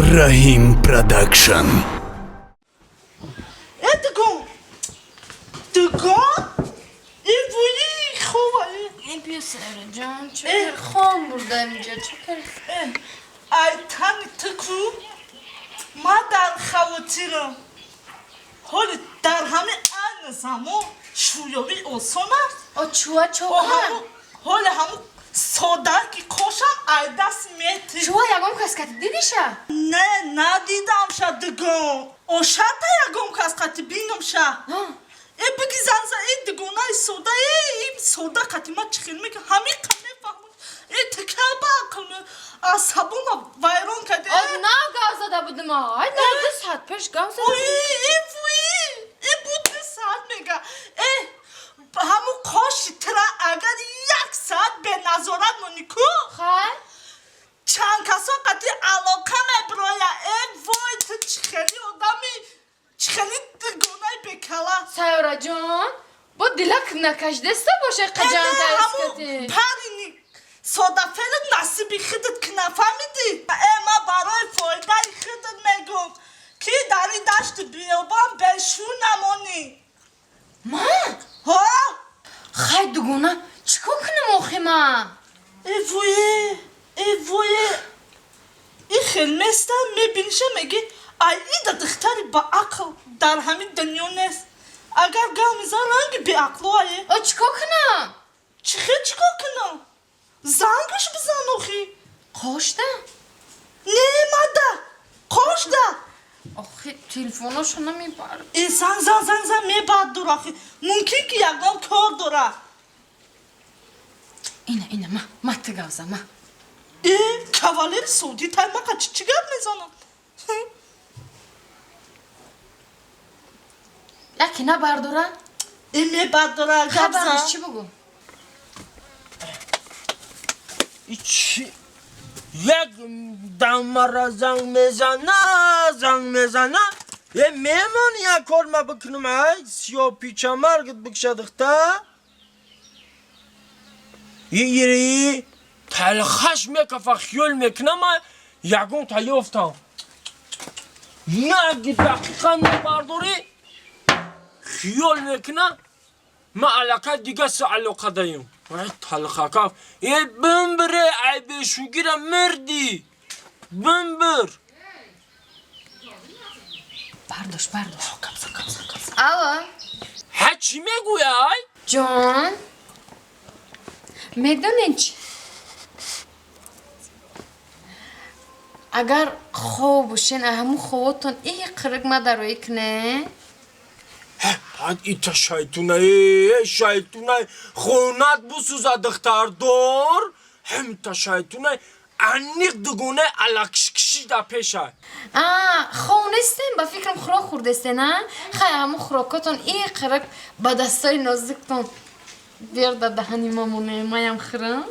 Раҳим Продакшн. Э, дугон, дугон, и вуи хова. Биё, Сайёраҷон, чокер хом бурдам инҷа, чокер. Ай тани ту ку, ма дар хавотирам. Ҳоли дар ҳами айни замон шӯёвӣ осон аст. О, чуа чокар? Ҳоли ҳамун сода ки кошам ай даст мети. Чуа ягон кас кати дидиша? Не, надидамша, дугон. Ошата ягон кас қати бинамша. Э, биги занза, э, дугонаи сода, э, и сода қати ма чӣ хел мекунам, ҳамиқа мефаҳмам. Э, тика ба ақл асабома вайрон карди. О, на гав зада будам, ай, на 2 соат пеш гав зада. Ой, э, вуи, э, буд 2 соат мега. Э, ҳамун қоши тира агар як соат беназорат монӣ ку, Хай. чанд касо қати алоқа мебироя. Э, вой, ту чӣ хели одами, чӣ хели дугонаи бекала. Сайёраҷон, бо дилак накашидаста боша қаҷан кати. Парини содафели насиби худат ки нафаҳмидӣ. Э, ма барои фоидаи худат мегӯм, ки дар ин дашти биёбон бешу намонӣ. Ма? Ҳо. Хай, дугона, чӣ кор кунам охи ма? Э, вое, э, вое, и хел места мебиниша, меги: ай ида духтари ба ақл дар ҳамин дунё нест. Агар гав мезан, ранги беақлуае. О, чӣ кор кунам? Чӣ хел чӣ кор кунам? Зангаш бизан охи. Қошда? Не, мада қошда. Охи, телефоношо намебард. Э, занг зан, занг зан, мебардор охи, мумкин ки ягон кор дора. Ина, ина, ма, ма, ту гав зан, ма. Э, кавалери судӣ таймақа чӣ чӣ гап мезанам? Яке набардора? Э, мебардора, гап Хабарш зан. Чӣ бугу? Чи як дамара занг мезана, занг мезана. Е, мемон, як кор ма бикунам, ай сиё пичамаргит бикша, духта. Ири талхаш мекафа, хиёл мекунам, ай ягон та ёфтам. Як дақиқа набардорӣ, хиёл мекуна ма аллакай дига са алоқа даем. Ай, талхакаф, е, бимбире, ай бешугира мирдӣ, бимбир. Бардош, бардош. Алло. Ҳа, чӣ мегӯя, ай? Ҷон, медонед чӣ? Агар хоб бошен, ҳамун ховотон и қирик ма дароӣ куне. Ад ита шайтуна, э, шайтуна, хонат бусуза, духтардор, ҳамта шайтуна, аниқ дугона алакшкиши да пеша. А хов нестем, ба фикрам хӯрок хӯрдестен. А хай, ҳамун хӯрокотон и қирик ба дастои нозиктон биёр, да даҳани ма моне, маям хӯрам.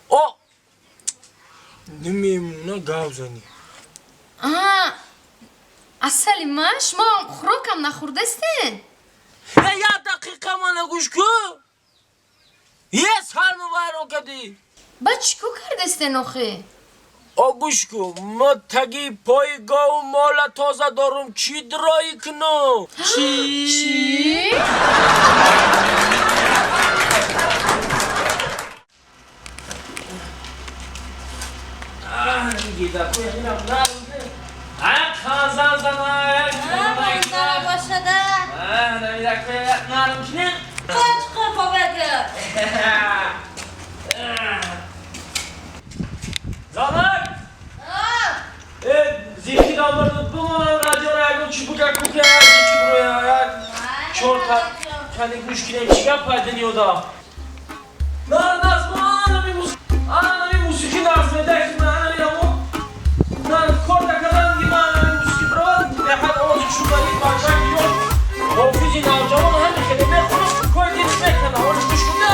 О, намемона гав занӣ. А асали ма, шумо хӯрокам нахӯрдестен? Э, як дақиқа мана гӯш ку, е, сарму вайрон кардӣ. Ба чӣ кор кардестен охи? О, гӯш ку, ма таги пои гову мола тоза дорум, чӣ дроӣ кунум? Чӣ? Manzara boshida. Qoch, qo'pobadi. Занак! Э, зики дамбард бимонам, радиоро ягон чӣ бука кука, зики буроя, як чорта кани гӯш кинем, чӣ гап пайда ниёда. На, назма, анами мусиқӣ дарс меда, ки ман анами амо на кор накардан, ки ман анами мусиқӣ бировад, беҳад овози шудаи бачак ёш ҳофизи навҷавон ҳами хеле мехонад, кори дил мекана, ҳоли гӯш кунда.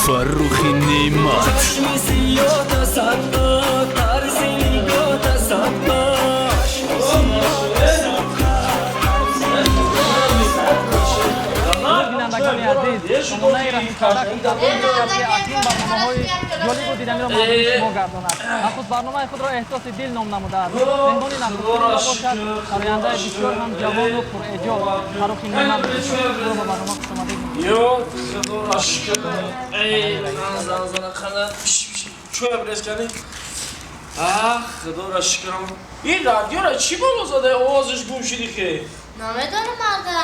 Фаррухи Неъмат. Чашми сиёта садқа, тарзи нигоҳта садқа. Бинандагони азиз, сомонаи Раҳим. Акнун барномаҳои ҷолибу диданиро мавриди шумо гардонад. Нахуст барномаи худро «Эҳсоси дил» ном намудааст. Меҳмони нахустини мо бошад сарояндаи бисёр ҳам ҷавону пурэҷод Фаррухи Неъмат. Шуморо ба барнома хушомадед. Ё Худоро шукр. Эй, зан зана қана чӯя брес кардем. Ах, Худоро шукрам. Ин радиора чӣ боло зада, овозаш гум шуди хе? Намедонам, мада.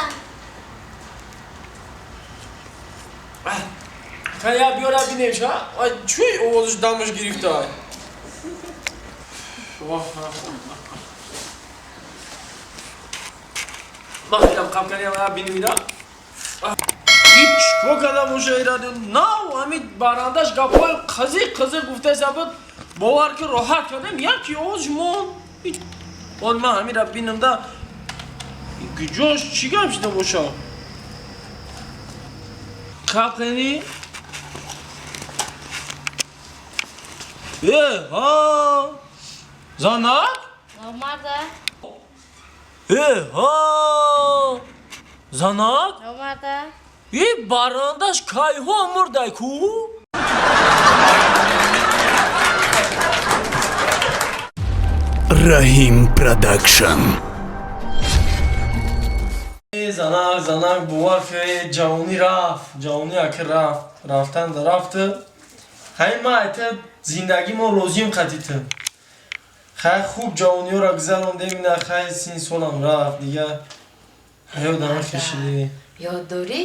Кая биёра бинем ша. Ай, чӯй овозаш дамаш гирифта? Махилам қапканям бинем ира. Ҳеҷ ко карда боша и радио нав ҳамин барандаш гапҳои қазиқ қазиқ гуфтаеса буд, бовар ки роҳат кардем, яки овозш мон. Он ман ҳамира бинам да, гиҷош чӣ гап шида боша? Қапкани э ҳа, занак. Марда. Э ҳа, занак. Марда. И барандаш кайҳо мурдай ку? Раҳим Продакшн. Занак, занак, бовар ки, ҷавонӣ рафт, ҷавонӣ аки рафт, рафтан да рафту. Хай, ма айта зиндагӣ мо розием қатиту. Хай, хуб ҷавониёро гузарондем, ина хай, син солам рафт, дига ҳаёт ама хешидӣ. Ёд дорӣ,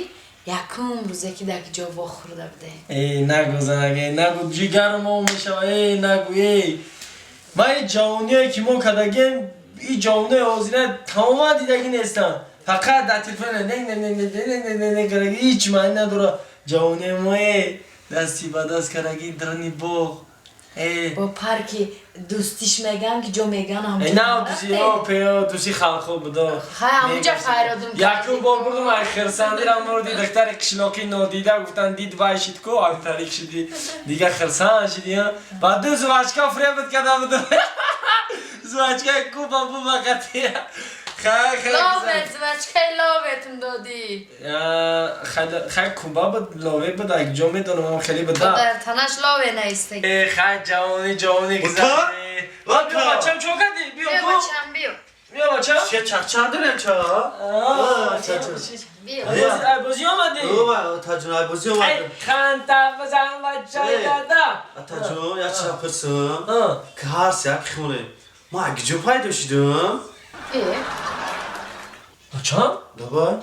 якум рӯзе ки дар ҷо вохӯрда будем? Эй, нагу, занак, эй, нагу, ҷигару мо мешава, эй, нагу, эй. Ман ин ҷавониое ки мо кардагем, ин ҷавонои ҳозира тамоман дидагӣ нестанд. Фақат дар телефон не не не не не не не не кардаги, ҳеҷ маъни надора. Ҷавонии мо, эй, дасти ба даст кардаги дарни боғ, эй. Бо парки дӯстиш меган, ки ҷо меган. Эй, на дуси о пео дуси халқо будо. Хай, ҳамунҷа файродум. Якум бор бурдум, ай хирсандирам мурди, духтари қишлоқӣ нодида гуфтан, дид вай шид ку, ай тарик шиди, дига хирсанд шиди. Ба ду жвачка фребат карда будум, жвачка куба буба қатия. Хай, хай. Ловет, жвачкаи ловетум додӣ. Хай, куба буд, лове буд, ак ҷо медонам, хеле буд. Дар танаш лове наистаги. Э, хай, ҷавонӣ, ҷавонӣ гузашт. Биё, бачам, чо кардӣ? Биё. Биё, бачам, биё. Биё, бачам. Че чақчақ дорем, ча? Биё. Ай, бозӣ омадӣ? Атаҷон, ай бозӣ омадам. Ханта бизан, бачаи дада. Атаҷон, як чиза пурсам. Ки ҳар як хонем. Ма киҷо пайдо шидам? Бачам? Давай.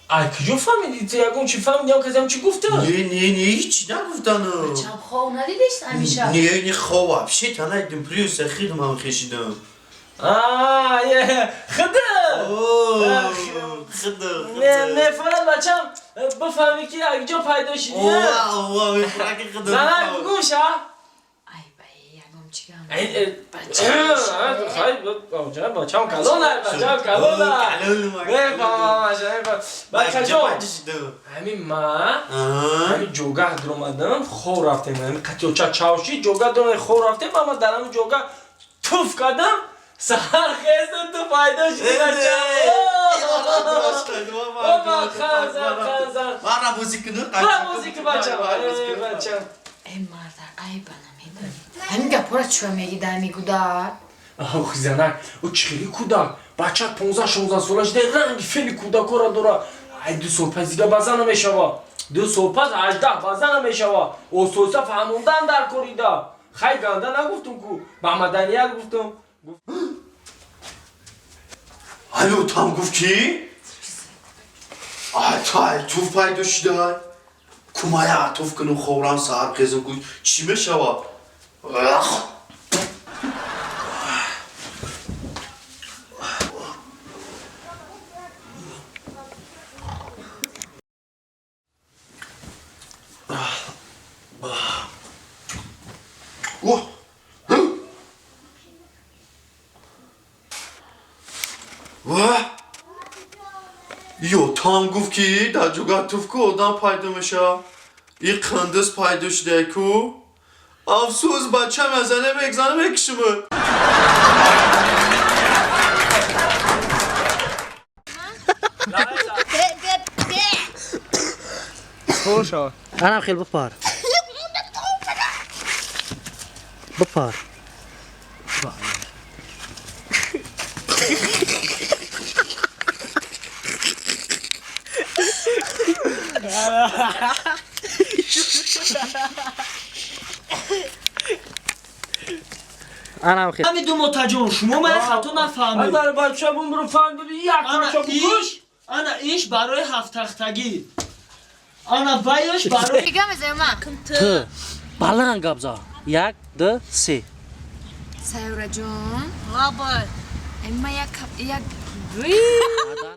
Ай куҷо фаҳмидӣ? Ту ягон чӣ фаҳмидӣ? Ям касам чӣ гуфта? Не, не, не, ҳеҷ нагуфтану. Бачам, хов надидест ҳамеша? Не, не, хов вообще та надидим, плюс хидм ҳам хешидам. Хида. Хида. Мефаҳмад, бачам, бифаҳмӣ ки ҷо пайдо шидӣ. Ова, мефаҳмӣ ки хида. Занак, бугӯша. Ай бай, ягон чӣ гам. Бачам калона, бачам калона. Мефаҳмам, бачаҷон. Ҳамин ма ҳамин ҷогаҳ дуромадам, хов рафтем, ҳамин қатиёча чавши ҷогаҳ дуромадем, хов рафтем, ама дар ҳамин ҷогаҳ туф кардам, саҳар хестам, ту пайдо шудӣ, бачам. Мара бозӣ кунӣ? Мара бозӣ кун, бачам, бачам. Э, марда, айба намедонӣ. Ҳамин гапҳоро чиро мегӣ дар ҳамин кӯдак? Ох, занак, ӯ чӣ хели кӯдак? Бача 15-16 сола шуда, ранги фели кӯдакҳоро дора. Ай, 2 сол пас дига ба зан намешава. 2 сол пас 18 ба зан намешава. Осоиста фаҳмондан дар корида. Хай, ганда нагуфтум ку, ба маданият гуфтум. Алло, там гуфт ки? Ай, тай, туф пайдо шидай. Кумая туф кунум, ховрам, саҳар хезам ку, чӣ мешава? Ах! О! Ва! Ё, там гуфт ки дар ҷугар туф ку, одам пайдо мешава. И қандиз пайдо шуда ку. Афсӯс, бачам азане мегзана, мекушима. Бе, бе, бе. Хоша. Анам хел бипар. Бипар. Анам хел. Ҳамин думотаҷон, шумо мана хато нафаҳмед. Дар бача бумру фаҳм як Ана бача букуш. иш, ана иш барои ҳафттахтагӣ. Ана вайш барои Дига мезанем ма. Ту. Баланд гап за. 1 2 3. Сайёраҷон, Лабай. ма як як